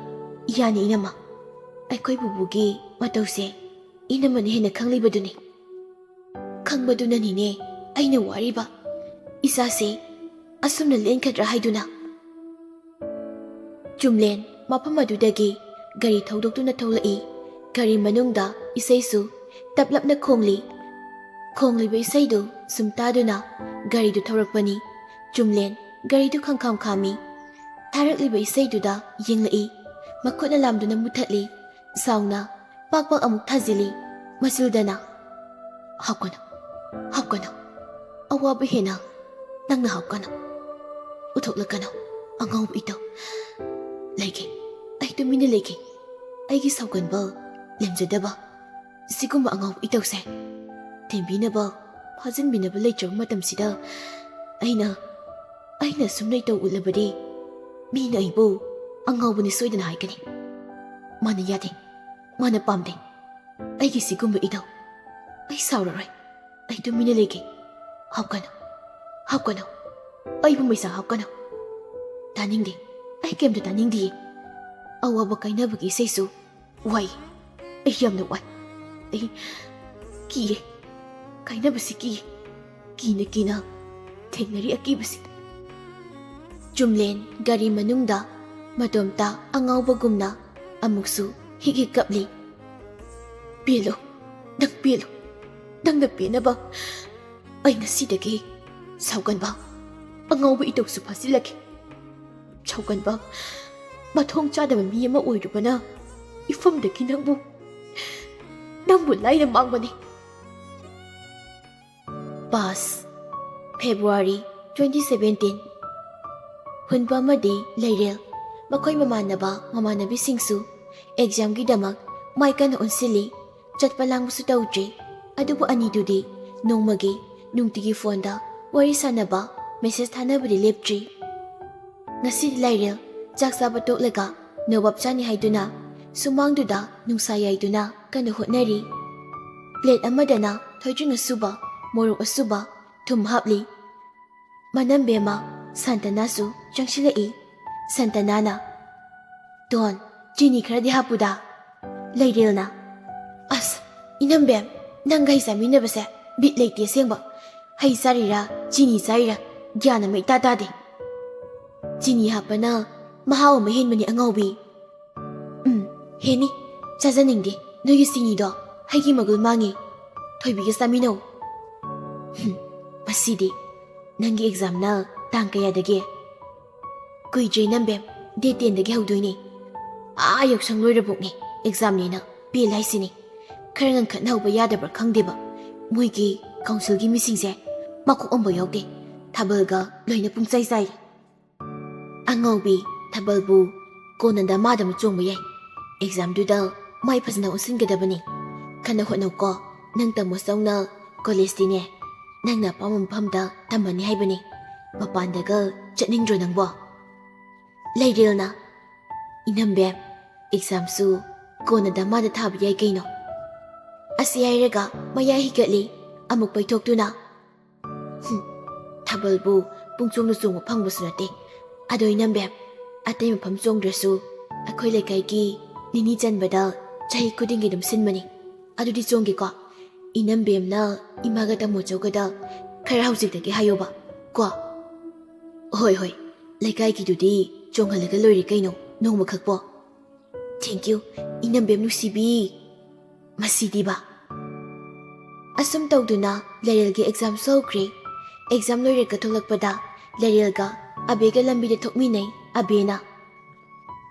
ꯌꯥꯅꯤ ꯏꯅꯝꯃ꯫ ꯑꯩꯈꯣꯏ ꯄꯨꯄꯨꯒꯤ ꯃꯇꯧꯁꯦ ꯏꯅꯝꯃꯅ ꯍꯦꯟꯅ ꯈꯪꯂꯤꯕꯗꯨꯅꯤ꯫ ꯈꯪꯕꯗꯨꯅꯅꯤꯅꯦ ꯑꯩꯅ ꯋꯥꯔꯤꯕ꯫ ꯏꯆꯥꯁꯦ ꯑꯁꯨꯝꯅ ꯂꯦꯟꯒꯗ꯭ꯔꯥ ꯍꯥꯏꯗꯨꯅ꯫ ꯆꯨꯝꯂꯦꯟ ꯃꯐꯝ ꯑꯗꯨꯗꯒꯤ ꯒꯥꯔꯤ ꯊꯧꯗꯣꯛꯇꯨꯅ ꯊꯣꯛꯂꯛꯏ꯫ ꯒꯥꯔꯤ ꯃꯅꯨꯡꯗ ꯏꯁꯩꯁꯨ ꯇꯞꯂꯞꯅ ꯈꯣꯡꯂꯤ꯫ ꯈꯣꯡꯂꯤꯕ ꯏꯁꯩꯗꯨ ꯁꯨꯝ ꯇꯥꯗꯨꯅ ꯒꯥꯔꯤꯗꯨ ꯊꯧꯔꯛꯄꯅꯤ꯫ ꯆꯨꯝꯂꯦꯟ ꯒꯥꯔꯤꯗꯨ ꯈꯪꯈꯥꯝ ꯈꯥꯝꯃꯤ꯫ ꯊꯥꯔꯛꯂꯤꯕ ꯏꯁꯩꯗꯨꯗ ꯌꯦꯡꯂꯛꯏ꯫ ꯃꯈꯨꯠꯅ ꯂꯥꯝꯗꯨꯅ ꯃꯨꯊꯠꯂꯤ꯫ ꯁꯥꯎꯅ ꯄꯥꯛ ꯄꯥꯛ ꯑꯃꯨꯛ ꯊꯥꯖꯤꯜꯂꯤ꯫ ꯃꯆꯤꯜꯗꯅ, "ꯍꯥꯞꯀꯅꯨ, ꯍꯥꯞꯀꯅꯨ꯫ ꯑꯋꯥꯕ ꯍꯦꯟꯅ ꯅꯪꯅ ꯍꯥꯞꯀꯅꯨ꯫ ꯎꯠꯊꯣꯛꯂꯛꯀꯅꯨ ꯑꯉꯥꯎꯕ ꯏꯇꯧ꯫ ꯂꯩꯒꯦ, ꯑꯩ ꯇꯨꯃꯤꯟꯅ ꯂꯩꯒꯦ꯫ ꯑꯩꯒꯤ ꯁꯥꯎꯒꯟꯕ, ꯂꯦꯝꯖꯗꯕ, ꯁꯤꯒꯨꯝꯕ ꯑꯉꯥꯎꯕ ꯏꯇꯧꯁꯦ ꯊꯦꯝꯕꯤꯅꯕ, ꯐꯥꯖꯤꯟꯕꯤꯅꯕ ꯂꯩꯇ꯭ꯔꯕ ꯃꯇꯝꯁꯤꯗ ꯑꯩꯅ, ꯑꯩꯅ ꯁꯨꯝꯅ ꯏꯇꯧ ꯎꯠꯂꯕꯗꯤ ꯃꯤꯅ ꯑꯩꯕꯨ ꯑꯉꯥꯎꯕꯅꯤ ꯁꯣꯏꯗꯅ ꯍꯥꯏꯒꯅꯤ꯫ ꯃꯥꯅ ꯌꯥꯗꯦ, ꯃꯥꯅ ꯄꯥꯝꯗꯦ ꯑꯩꯒꯤ ꯁꯤꯒꯨꯝꯕ ꯏꯇꯧ꯫ ꯑꯩ ꯁꯥꯎꯔꯔꯣꯏ꯫ ꯑꯩ ꯇꯨꯃꯤꯟꯅ ꯂꯩꯒꯦ꯫ ꯍꯥꯞꯀꯅꯨ, ꯍꯥꯞꯀꯅꯨ꯫ ꯑꯩꯕꯨ ꯃꯩꯁꯥ ꯍꯥꯞꯀꯅꯨ꯫ ꯇꯥꯅꯤꯡꯗꯦ꯫ ꯑꯩ ꯀꯩꯝꯇ ꯇꯥꯅꯤꯡꯗꯤꯌꯦ꯫ ꯑꯋꯥꯕ ꯀꯥꯏꯅꯕꯒꯤ ꯏꯁꯩꯁꯨ ꯋꯥꯏ꯫ ꯑꯩ ꯌꯥꯝꯅ ꯋꯥꯏ꯫ ꯑꯩ ꯀꯤꯌꯦ꯫ ꯀꯥꯏꯅꯕꯁꯤ ꯀꯤ꯫ ꯀꯤꯅ ꯀꯤꯅ ꯊꯦꯡꯅꯔꯤ ꯑꯀꯤꯕꯁꯤ꯫ ꯆꯨꯝꯂꯦꯟ ꯒꯥꯔꯤ ꯃꯅꯨꯡꯗ ꯃꯇꯣꯝꯇ ꯑꯉꯥꯎꯕꯒꯨꯝꯅ ꯑꯃꯨꯛꯁꯨ ꯍꯤꯛ ꯍꯤꯛ ꯀꯞꯂꯤ꯫ "ꯄꯦꯜꯂꯨ, ꯅꯪ ꯄꯦꯜꯂꯨ, ꯅꯪꯅ ꯄꯦꯟꯅꯕ ꯑꯩ ꯉꯁꯤꯗꯒꯤ ꯁꯥꯎꯒꯟꯕ ꯑꯉꯥꯎꯕ ꯏꯇꯧꯁꯨ ꯐꯥꯖꯤꯜꯂꯒꯦ꯫ ꯁꯥꯎꯒꯟꯕ, ꯃꯊꯣꯡ ꯆꯥꯗꯕ ꯃꯤ ꯑꯃ ꯑꯣꯏꯔꯨꯕꯅ ꯏꯐꯝꯗꯒꯤ ꯅꯪꯕꯨ, ꯅꯪꯕꯨ ꯂꯥꯏꯅ ꯃꯥꯡꯕꯅꯤ"꯫ ꯄꯥꯁ, February twenty seventeen꯫ ꯍꯨꯟꯕ ꯑꯃꯗꯤ ꯂꯩꯔꯦꯜ, ꯃꯈꯣꯏ ꯃꯃꯥꯟꯅꯕ ꯃꯃꯥꯟꯅꯕꯤꯁꯤꯡꯁꯨ ꯑꯦꯛꯖꯥꯝꯒꯤꯗꯃꯛ ꯃꯥꯏ ꯀꯟꯅ ꯑꯣꯟꯁꯤꯜꯂꯤ꯫ ꯆꯠꯄ ꯂꯥꯡꯕꯁꯨ ꯇꯧꯗ꯭ꯔꯤ꯫ ꯑꯗꯨꯕꯨ ꯑꯅꯤꯗꯨꯗꯤ ꯅꯣꯡꯃꯒꯤ ꯅꯨꯡꯇꯤꯒꯤ ꯐꯣꯟꯗ ꯋꯥꯔꯤ ꯁꯥꯟꯅꯕ, ꯃꯦꯁꯦꯖ ꯊꯥꯅꯕꯗꯤ ꯂꯦꯞꯇ꯭ꯔꯤ꯫ ꯉꯁꯤꯗꯤ ꯂꯩꯔꯦꯜ ꯆꯥꯛ ꯆꯥꯕ ꯇꯣꯛꯂꯒ ꯅꯣꯕꯥꯞ ꯆꯥꯅꯤ ꯍꯥꯏꯗꯨꯅ ꯁꯨꯃꯥꯡꯗꯨꯗ ꯅꯨꯡꯁꯥ ꯌꯥꯏꯗꯨꯅ ꯀꯟꯅ ꯍꯣꯠꯅꯔꯤ꯫ ꯄ꯭ꯂꯦꯠ ꯑꯃꯗꯅ ꯊꯣꯏꯗ꯭ꯔꯤꯡ ꯑꯁꯨꯕ, ꯃꯣꯔꯣꯛ ꯑꯁꯨꯕ, ꯊꯨꯝ ꯍꯥꯞꯂꯤ꯫ ꯃꯅꯝꯕꯦꯝꯃ ꯁꯟꯇꯅꯥꯁꯨ ꯆꯪꯁꯤꯜꯂꯛꯏ꯫ ꯁꯟꯇꯅꯥꯅ, "ꯇꯣꯟ, ꯆꯤꯅꯤ ꯈꯔꯗꯤ ꯍꯥꯞꯄꯨꯗ"꯫ ꯂꯩꯔꯦꯜꯅ, "ꯑꯁ, ꯏꯅꯝꯕꯦꯝ, ꯅꯪꯒ ꯍꯩ ꯆꯥꯃꯤꯟꯅꯕꯁꯦ ꯕꯤꯠ ꯂꯩꯇꯦ ꯑꯁꯦꯡꯕ꯫ ꯍꯩ ꯆꯥꯔꯤꯔꯥ, ꯆꯤꯅꯤ ꯆꯥꯔꯤꯔꯥ, ꯒ꯭ꯌꯥꯟ ꯑꯃ ꯏꯇꯥ ꯇꯥꯗꯦ꯫ ꯆꯤꯅꯤ ꯍꯥꯞꯄꯅ ꯃꯍꯥꯎ ꯑꯃ ꯍꯦꯟꯕꯅꯤ ꯑꯉꯥꯎꯕꯤ"꯫ "ꯎꯝ, ꯍꯦꯅꯤ꯫ ꯆꯥꯖꯅꯤꯡꯗꯦ ꯅꯣꯏꯒꯤ ꯆꯤꯅꯤꯗꯣ, ꯍꯩꯒꯤ ꯃꯒꯨꯟ ꯃꯥꯡꯉꯤ꯫ ꯊꯣꯏꯕꯤꯒ ꯆꯥꯃꯤꯟꯅꯧ"꯫ "ꯍꯨꯝ, ꯃꯁꯤꯗꯤ꯫ ꯅꯪꯒꯤ ꯑꯦꯛꯖꯥꯝꯅ ꯇꯥꯡ ꯀꯌꯥꯗꯒꯤ?" "ꯀꯨꯏꯗ꯭ꯔꯦ ꯅꯝꯕꯦꯝ, date ten ꯗꯒꯤ ꯍꯧꯗꯣꯏꯅꯦ꯫ ꯑꯥ ꯌꯥꯎꯁꯪ ꯂꯣꯏꯔꯕꯣꯛꯅꯦ ꯑꯦꯛꯖꯥꯝꯅꯦꯅ ꯄꯦꯜ ꯍꯥꯏꯁꯤꯅꯤ꯫ ꯈꯔ ꯉꯟꯈꯠꯅꯍꯧꯕ ꯌꯥꯗꯕ꯭ꯔꯥ ꯈꯪꯗꯦꯕ꯫ ꯃꯣꯏꯒꯤ ꯀꯥꯎꯟꯁꯤꯜꯒꯤ ꯃꯤꯁꯤꯡꯁꯦ ꯃꯀꯣꯛ ꯑꯝꯕ ꯌꯥꯎꯗꯦ꯫ ꯊꯥꯕꯜꯒ ꯂꯣꯏꯅ ꯄꯨꯡꯆꯥꯏ ꯆꯥꯏ"꯫ "ꯑꯉꯥꯎꯕꯤ, ꯊꯥꯕꯜꯕꯨ ꯀꯣꯟꯅ ꯗꯃꯥꯗ ꯑꯃ ꯆꯣꯡꯕ ꯌꯥꯏ꯫ ꯑꯦꯛꯖꯥꯝꯗꯨꯗ ꯃꯥꯏ ꯐꯖꯅ ꯑꯣꯟꯁꯤꯟꯒꯗꯕꯅꯤ꯫ ꯀꯟꯅ ꯍꯣꯠꯅꯧꯀꯣ꯫ ꯅꯪ ꯇꯝꯃꯣ ꯆꯧꯅ ꯀꯣꯂꯦꯖꯇꯤꯅꯦ ꯅꯪꯅ ꯑꯄꯥꯝꯕ ꯃꯐꯝꯗ ꯇꯝꯃꯅꯤ ꯍꯥꯏꯕꯅꯤ꯫ ꯃꯄꯥꯟꯗꯒ ꯆꯠꯅꯤꯡꯗ꯭ꯔꯣ ꯅꯪꯕꯣ?" ꯂꯩꯔꯦꯜꯅ, "ꯏꯅꯝꯕꯦꯝ, ꯑꯦꯛꯖꯥꯝꯁꯨ ꯀꯣꯟꯅ ꯗꯃꯥꯗ ꯊꯥꯕ ꯌꯥꯏ ꯀꯩꯅꯣ"꯫ ꯑꯁꯤ ꯍꯥꯏꯔꯒ ꯃꯌꯥ ꯍꯤꯒꯠꯂꯤ꯫ ꯑꯃꯨꯛ ꯄꯩꯊꯣꯛꯇꯨꯅ, "ꯍꯨꯝ, ꯊꯥꯕꯜꯕꯨ ꯄꯨꯡꯆꯣꯡꯗ ꯆꯣꯡꯕ ꯐꯪꯕꯁꯨ ꯅꯠꯇꯦ꯫ ꯑꯗꯣ ꯏꯅꯝꯕꯦꯝ, ꯑꯇꯩ ꯃꯐꯝ ꯆꯣꯡꯗ꯭ꯔꯁꯨ ꯑꯩꯈꯣꯏ ꯂꯩꯀꯥꯏꯒꯤ ꯅꯤꯅꯤ ꯆꯟꯕꯗ ꯆꯍꯤ ꯈꯨꯗꯤꯡꯒꯤ ꯑꯗꯨꯝ ꯁꯤꯟꯕꯅꯤ꯫ ꯑꯗꯨꯗꯤ ꯆꯣꯡꯒꯦꯀꯣ꯫ ꯏꯅꯝꯕꯦꯝꯅ ꯏꯃꯥꯒ ꯇꯥꯃꯣ ꯆꯧꯒꯗ ꯈꯔ ꯍꯧꯖꯤꯛꯇꯒꯤ ꯍꯥꯏꯌꯣꯕ ꯀꯣ꯫ ꯍꯣꯏ ꯍꯣꯏ, ꯂꯩꯀꯥꯏꯒꯤꯗꯨꯗꯤ ꯆꯣꯡꯍꯜꯂꯒ ꯂꯣꯏꯔꯦ ꯀꯩꯅꯣ, ꯅꯣꯡꯃꯈꯛꯄꯣ꯫ Thank you, ꯏꯅꯝꯕꯦꯝ ꯅꯨꯡꯁꯤꯕꯤ꯫ ꯃꯁꯤꯗꯤꯕ꯫ ꯑꯁꯨꯝ ꯇꯧꯗꯨꯅ ꯂꯩꯔꯦꯜꯒꯤ ꯑꯦꯛꯖꯥꯝꯁꯨ ꯍꯧꯈ꯭ꯔꯦ꯫ ꯑꯦꯛꯖꯥꯝ ꯂꯣꯏꯔꯒ ꯊꯣꯛꯂꯛꯄꯗ ꯂꯩꯔꯦꯜꯒ ꯑꯕꯦꯒ ꯂꯝꯕꯤꯗ ꯊꯣꯛꯃꯤꯟꯅꯩ꯫ ꯑꯕꯦꯅ,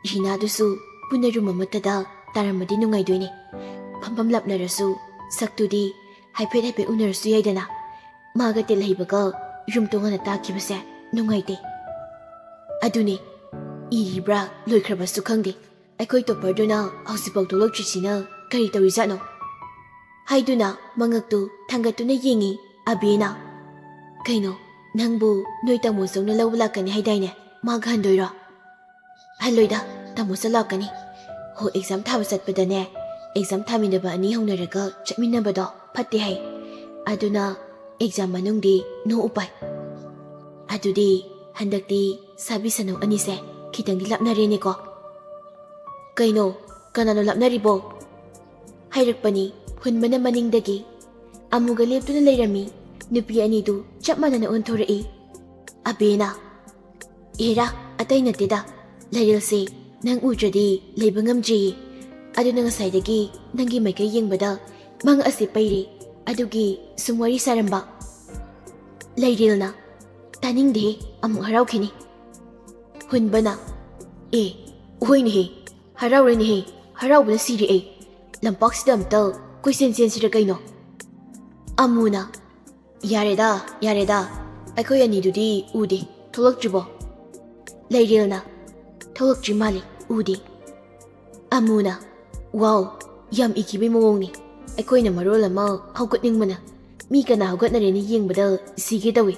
"ꯔꯤꯅꯥꯗꯨꯁꯨ ꯄꯨꯟꯅ ꯔꯨꯝ ꯑꯃꯠꯇꯗ ꯇꯥꯔꯝꯃꯗꯤ ꯅꯨꯡꯉꯥꯏꯗꯣꯏꯅꯦ꯫ ꯐꯝꯐꯝ ꯂꯥꯞꯅꯔꯁꯨ ꯁꯛꯇꯨꯗꯤ ꯍꯥꯏꯐꯦꯠ ꯍꯥꯏꯐꯦꯠ ꯎꯅꯔꯁꯨ ꯌꯥꯏꯗꯅ꯫ ꯃꯥꯒ ꯇꯤꯜꯍꯩꯕꯒ ꯔꯨꯝ ꯇꯣꯉꯥꯟꯅ ꯇꯥꯈꯤꯕꯁꯦ ꯅꯨꯡꯉꯥꯏꯇꯦ꯫ ꯑꯗꯨꯅꯦ, ꯏꯔꯤꯕ꯭ꯔꯥ ꯂꯣꯏꯈ꯭ꯔꯕꯁꯨ ꯈꯪꯗꯦ꯫ ꯑꯩꯈꯣꯏ ꯇꯣꯞꯄꯔꯗꯨꯅ ꯍꯧꯖꯤꯛꯐꯥꯎ ꯊꯣꯛꯂꯛꯇ꯭ꯔꯤꯁꯤꯅ ꯀꯔꯤ ꯇꯧꯔꯤꯖꯥꯠꯅꯣ?" ꯍꯥꯏꯗꯨꯅ ꯃꯉꯛꯇꯨ ꯊꯥꯡꯒꯠꯇꯨꯅ ꯌꯦꯡꯉꯤ ꯑꯕꯦꯅ꯫ "ꯀꯩꯅꯣ, ꯅꯪꯕꯨ ꯅꯣꯏ ꯇꯥꯃꯣ ꯆꯧꯅ ꯂꯧꯕ ꯂꯥꯛꯀꯅꯤ ꯍꯥꯏꯗꯥꯏꯅꯦ? ꯃꯥꯒ ꯍꯟꯗꯣꯏꯔꯣ?" "ꯍꯜꯂꯣꯏꯗ, ꯇꯥꯃꯣ ꯆꯧ ꯂꯥꯛꯀꯅꯤ꯫ ꯍꯣ, ꯑꯦꯛꯖꯥꯝ ꯊꯥꯕ ꯆꯠꯄꯗꯅꯦ, ꯑꯦꯛꯖꯥꯝ ꯊꯥꯃꯤꯟꯅꯕ ꯑꯅꯤ ꯍꯧꯅꯔꯒ ꯆꯠꯃꯤꯟꯅꯕꯗꯣ ꯐꯠꯇꯦ ꯍꯥꯏ꯫ ꯑꯗꯨꯅ ꯑꯦꯛꯖꯥꯝ ꯃꯅꯨꯡꯗꯤ no ꯎꯄꯥꯏ꯫ ꯑꯗꯨꯗꯤ ꯍꯟꯗꯛꯇꯤ ꯁꯥꯕꯤ ꯁꯅꯧ ꯑꯅꯤꯁꯦ ꯈꯤꯇꯪꯗꯤ ꯂꯥꯞꯅꯔꯦꯅꯦꯀꯣ?" "ꯀꯩꯅꯣ, ꯀꯅꯥꯅꯣ ꯂꯥꯞꯅꯔꯤꯕꯣ?" ꯍꯥꯏꯔꯛꯄꯅꯤ ꯍꯨꯟꯕꯅ ꯃꯅꯤꯡꯗꯒꯤ꯫ ꯑꯃꯨꯒ ꯂꯦꯞꯇꯨꯅ ꯂꯩꯔꯝꯃꯤ ꯅꯨꯄꯤ ꯑꯅꯤꯗꯨ ꯆꯞ ꯃꯥꯟꯅꯅ ꯑꯣꯟꯊꯣꯔꯛꯏ꯫ ꯑꯕꯦꯅ, "ꯑꯦꯔꯥ, ꯑꯇꯩ ꯅꯠꯇꯦꯗ, ꯂꯩꯔꯦꯜꯁꯦ ꯅꯪ ꯎꯗ꯭ꯔꯗꯤ ꯂꯩꯕ ꯉꯝꯗ꯭ꯔꯤꯌꯦ꯫ ꯑꯗꯨꯅ ꯉꯁꯥꯏꯗꯒꯤ ꯅꯪꯒꯤ ꯃꯥꯏꯀꯩ ꯌꯦꯡꯕꯗ ꯃꯪ ꯑꯁꯤ ꯄꯩꯔꯦ, ꯑꯗꯨꯒꯤ ꯁꯨꯝ ꯋꯥꯔꯤ ꯁꯥꯔꯝꯕ꯫" ꯂꯩꯔꯦꯜꯅ, "ꯇꯥꯅꯤꯡꯗꯦꯍꯦ, ꯑꯃꯨꯛ ꯍꯔꯥꯎꯈꯤꯅꯤ꯫" ꯍꯨꯟꯕꯅ, "ꯑꯦ, ꯍꯣꯏꯅꯦꯍꯦ, ꯍꯔꯥꯎꯔꯦꯅꯦꯍꯦ, ꯍꯔꯥꯎꯕꯅ ꯁꯤꯔꯦ ꯑꯩ꯫ ꯂꯝꯄꯥꯛꯁꯤꯗ ꯑꯝꯇ ꯀꯣꯏꯆꯦꯟ ꯆꯦꯟꯁꯤꯔ ꯀꯩꯅꯣ?" ꯑꯃꯨꯅ, "ꯌꯥꯔꯦꯗ, ꯌꯥꯔꯦꯗ, ꯑꯩꯈꯣꯏ ꯑꯅꯤꯗꯨꯗꯤ ꯎꯗꯦ, ꯊꯣꯛꯂꯛꯇ꯭ꯔꯤꯕꯣ?" ꯂꯩꯔꯦꯜꯅ, "ꯊꯣꯛꯂꯛꯇ꯭ꯔꯤ ꯃꯥꯜꯂꯦ, ꯎꯗꯦ꯫" ꯑꯃꯨꯅ, "ꯋꯥꯎ, ꯌꯥꯝ ꯏꯈꯤꯕꯩ ꯃꯑꯣꯡꯅꯤ꯫ ꯑꯩꯈꯣꯏꯅ ꯃꯔꯣꯜ ꯑꯃ ꯍꯧꯒꯠꯅꯤꯡꯕꯅ, ꯃꯤ ꯀꯅꯥ ꯍꯧꯒꯠꯅꯔꯦꯅ ꯌꯦꯡꯕꯗ ꯁꯤꯒꯦ ꯇꯧꯏ꯫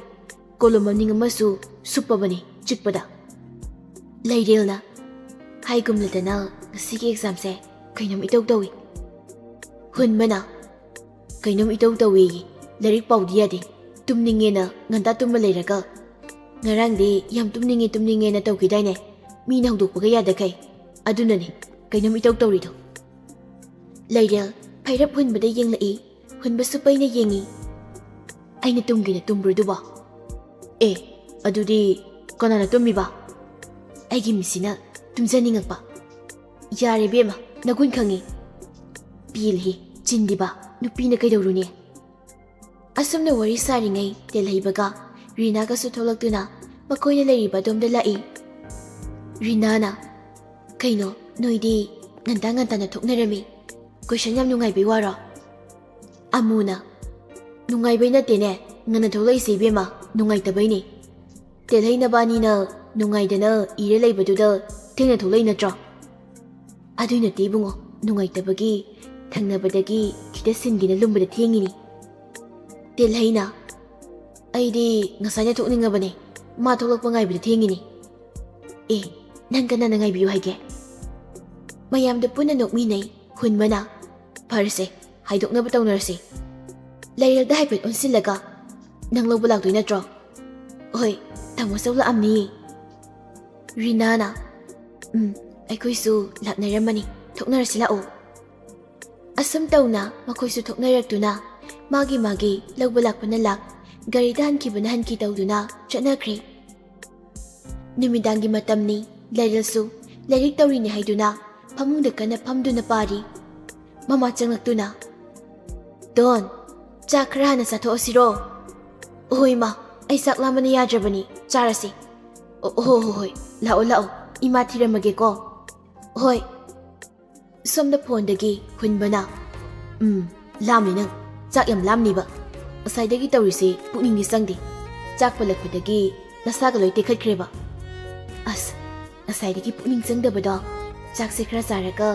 ꯀꯣꯂꯣꯝ ꯃꯅꯤꯡ ꯑꯃꯁꯨ ꯁꯨꯞꯄꯕꯅꯤ ꯆꯤꯛꯄꯗ꯫" ꯂꯩꯔꯦꯜꯅ, "ꯍꯥꯏꯒꯨꯝꯂꯗꯅ ꯉꯁꯤꯒꯤ ꯑꯦꯛꯖꯥꯝꯁꯦ ꯀꯩꯅꯣꯝ ꯏꯇꯧ ꯇꯧꯏ꯫" ꯍꯨꯟꯕꯅ, "ꯀꯩꯅꯣꯝ ꯏꯇꯧ ꯇꯧꯏꯌꯦ, ꯂꯥꯏꯔꯤꯛ ꯄꯥꯎꯗꯤ ꯌꯥꯗꯦ, ꯇꯨꯝꯅꯤꯡꯉꯦꯅ ꯉꯟꯇꯥ ꯇꯨꯝꯕ ꯂꯩꯔꯒ, ꯉꯔꯥꯡꯗꯤ ꯌꯥꯝ ꯇꯨꯝꯅꯤꯡꯉꯦ ꯇꯨꯝꯅꯤꯡꯉꯦꯅ ꯇꯧꯈꯤꯗꯥꯏꯅꯦ, ꯃꯤꯅ ꯍꯧꯗꯣꯛꯄꯒ ꯌꯥꯗꯈꯩ꯫ ꯑꯗꯨꯅꯅꯦ ꯀꯩꯅꯣꯝ ꯏꯇꯧ ꯇꯧꯔꯤꯗꯣ꯫" ꯂꯩꯔꯦꯜ ꯐꯩꯔꯞ ꯍꯨꯟꯕꯗ ꯌꯦꯡꯂꯛꯏ꯫ ꯍꯨꯟꯕꯁꯨ ꯄꯩꯅ ꯌꯦꯡꯉꯤ꯫ ꯑꯩꯅ ꯇꯨꯝꯒꯦꯅ ꯇꯨꯝꯕ꯭ꯔꯣ ꯑꯗꯨꯕꯣ? ꯑꯦ, ꯑꯗꯨꯗꯤ ꯀꯅꯥꯅ ꯇꯨꯝꯃꯤꯕ? ꯑꯩꯒꯤ ꯃꯤꯠꯁꯤꯅ ꯇꯨꯝꯖꯅꯤꯡꯉꯛꯄ꯫ ꯌꯥꯔꯦ ꯏꯕꯦꯝꯃ, ꯅꯒꯨꯟ ꯈꯪꯉꯤ꯫ ꯄꯦꯜꯂꯦꯍꯦ, ꯆꯤꯟꯗꯤꯕ, ꯅꯨꯄꯤꯅ ꯀꯩꯗꯧꯔꯨꯅꯤ? ꯑꯁꯨꯝꯅ ꯋꯥꯔꯤ ꯁꯥꯔꯤꯉꯩ ꯇꯦꯜꯍꯩꯕꯒ ꯔꯤꯅꯥꯒꯁꯨ ꯊꯣꯛꯂꯛꯇꯨꯅ ꯃꯈꯣꯏꯅ ꯂꯩꯔꯤꯕ ꯑꯗꯣꯝꯗ ꯂꯥꯛꯏ꯫ ꯔꯤꯅꯥꯅ, "ꯀꯩꯅꯣ, ꯅꯣꯏꯗꯤ ꯉꯟꯇꯥ ꯉꯟꯇꯥꯅ ꯊꯣꯛꯅꯔꯝꯃꯤ? ꯀꯣꯏꯁꯟ ꯌꯥꯝ ꯅꯨꯡꯉꯥꯏꯕꯩ ꯋꯥꯔꯣ?" ꯑꯃꯨꯅ, "ꯅꯨꯡꯉꯥꯏꯕꯩ ꯅꯠꯇꯦꯅꯦ, ꯉꯟꯅ ꯊꯣꯛꯂꯛꯏꯁꯦ ꯏꯕꯦꯝꯃ, ꯅꯨꯡꯉꯥꯏꯇꯕꯩꯅꯦ꯫ ꯇꯦꯜꯍꯩ ꯅꯕꯥꯅꯤꯅ ꯅꯨꯡꯉꯥꯏꯗꯅ ꯏꯔ ꯂꯩꯕꯗꯨꯗ ꯊꯦꯡꯅ ꯊꯣꯛꯂꯛꯏ ꯅꯠꯇ꯭ꯔꯣ?" "ꯑꯗꯨꯏ ꯅꯠꯇꯦ ꯏꯕꯨꯡꯉꯣ, ꯅꯨꯡꯉꯥꯏꯇꯕꯒꯤ ꯊꯪꯅꯕꯗꯒꯤ ꯈꯤꯇ ꯁꯤꯟꯒꯦꯅ ꯂꯨꯝꯕꯗ ꯊꯦꯡꯉꯤꯅꯤ꯫" ꯇꯦꯜꯍꯩꯅ, "ꯑꯩꯗꯤ ꯉꯁꯥꯏꯅ ꯊꯣꯛꯅꯤꯡꯉꯕꯅꯦ, ꯃꯥ ꯊꯣꯛꯂꯛꯄ ꯉꯥꯏꯕꯗ ꯊꯦꯡꯉꯤꯅꯤ꯫" "ꯑꯦ, ꯅꯪ ꯀꯅꯥꯅ ꯉꯥꯏꯕꯤꯌꯨ ꯍꯥꯏꯒꯦ?" ꯃꯌꯥꯝꯗ ꯄꯨꯟꯅ ꯅꯣꯛꯃꯤꯟꯅꯩ꯫ ꯍꯨꯟꯕꯅ, "ꯐꯔꯁꯦ, ꯍꯥꯏꯗꯣꯛꯅꯕ ꯇꯧꯅꯔꯁꯤ꯫ ꯂꯩꯔꯦꯜꯗ ꯍꯥꯏꯐꯦꯠ ꯑꯣꯟꯁꯤꯜꯂꯒ, ꯅꯪ ꯂꯧꯕ ꯂꯥꯛꯇꯣꯏ ꯅꯠꯇ꯭ꯔꯣ?" "ꯍꯣꯏ, ꯇꯥꯃꯣ ꯆꯧ ꯂꯥꯛꯑꯝꯅꯤꯌꯦ꯫" ꯔꯤꯅꯥꯅ, "ꯎꯝ, ꯑꯩꯈꯣꯏꯁꯨ ꯂꯥꯛꯅꯔꯝꯕꯅꯤ, ꯊꯣꯛꯅꯔꯁꯤ ꯂꯥꯛꯑꯣ꯫" ꯑꯁꯨꯝ ꯇꯧꯅ ꯃꯈꯣꯏꯁꯨ ꯊꯣꯛꯅꯔꯛꯇꯨꯅ ꯃꯥꯒꯤ ꯃꯥꯒꯤ ꯂꯧꯕ ꯂꯥꯛꯄꯅ ꯂꯥꯛ, ꯒꯥꯔꯤꯗ ꯍꯟꯈꯤꯕꯅ ꯍꯟꯈꯤ ꯇꯧꯗꯨꯅ ꯆꯠꯅꯈ꯭ꯔꯦ꯫ ꯅꯨꯃꯤꯗꯥꯡꯒꯤ ꯃꯇꯝꯅꯤ, ꯂꯩꯔꯦꯜꯁꯨ ꯂꯥꯏꯔꯤꯛ ꯇꯧꯔꯤꯅꯦ ꯍꯥꯏꯗꯨꯅ ꯐꯃꯨꯡꯗ ꯀꯟꯅ ꯐꯝꯗꯨꯅ ꯄꯥꯔꯤ꯫ ꯃꯃꯥ ꯆꯪꯂꯛꯇꯨꯅ, "ꯗꯣꯟ, ꯆꯥꯛ ꯈꯔ ꯍꯥꯟꯅ ꯆꯥꯊꯣꯛꯑꯁꯤꯔꯣ?" "ꯍꯣꯏ ꯏꯃꯥ, ꯑꯩ ꯆꯥꯛ ꯂꯥꯝꯕꯅ ꯌꯥꯗ꯭ꯔꯕꯅꯤ, ꯆꯥꯔꯁꯤ꯫" "ꯑꯣ, ꯍꯣ, ꯍꯣ, ꯍꯣꯏ, ꯂꯥꯛꯑꯣ, ꯂꯥꯛꯑꯣ, ꯏꯃꯥ ꯊꯤꯔꯝꯃꯒꯦꯀꯣ꯫" "ꯍꯣꯏ꯫" ꯁꯣꯝꯗ ꯐꯣꯟꯗꯒꯤ ꯍꯨꯟꯕꯅ, "ꯎꯝ, ꯂꯥꯝꯃꯤ ꯅꯪ, ꯆꯥꯛ ꯌꯥꯝ ꯂꯥꯝꯅꯤꯕ꯫ ꯉꯁꯥꯏꯗꯒꯤ ꯇꯧꯔꯤꯁꯦ ꯄꯨꯛꯅꯤꯡꯗꯤ ꯆꯪꯗꯦ꯫ ꯆꯥꯛ ꯄꯜꯂꯛꯄꯗꯒꯤ ꯅꯁꯥꯒ ꯂꯣꯏ ꯇꯦꯛꯈꯠꯈ꯭ꯔꯦꯕ꯫" "ꯑꯁ, ꯉꯁꯥꯏꯗꯒꯤ ꯄꯨꯛꯅꯤꯡ ꯆꯪꯗꯕꯗꯣ꯫ ꯆꯥꯛꯁꯦ ꯈꯔ ꯆꯥꯔꯒ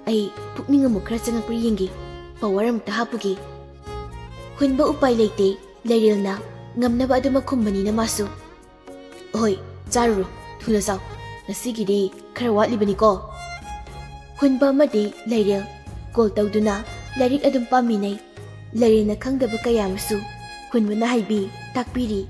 ꯑꯩ ꯄꯨꯛꯅꯤꯡ ꯑꯃꯨꯛ ꯈꯔ ꯆꯪꯉꯛꯄ꯭ꯔꯥ ꯌꯦꯡꯒꯦ꯫ ꯄꯋꯥꯔ ꯑꯃꯨꯛꯇ ꯍꯥꯞꯄꯨꯒꯦ꯫" ꯍꯨꯟꯕ ꯎꯄꯥꯏ ꯂꯩꯇꯦ, ꯂꯩꯔꯦꯜꯅ ꯉꯝꯅꯕ ꯑꯗꯨꯃꯛ ꯈꯨꯝꯕꯅꯤꯅ ꯃꯥꯁꯨ, "ꯍꯣꯏ, ꯆꯥꯔꯨꯔꯣ, ꯊꯨꯅ ꯆꯥꯎ꯫ ꯉꯁꯤꯒꯤꯗꯤ ꯈꯔ ꯋꯥꯠꯂꯤꯕꯅꯤꯀꯣ꯫" ꯍꯨꯟꯕ ꯑꯃꯗꯤ ꯂꯩꯔꯦꯜ ꯀꯣꯜ ꯇꯧꯗꯨꯅ ꯂꯥꯏꯔꯤꯛ ꯑꯗꯨꯝ ꯄꯥꯃꯤꯟꯅꯩ꯫ ꯂꯩꯔꯦꯜꯅ ꯈꯪꯗꯕ ꯀꯌꯥ ꯑꯃꯁꯨ ꯍꯨꯟꯕꯅ ꯍꯥꯏꯕꯤ, ꯇꯥꯛꯄꯤꯔꯤ꯫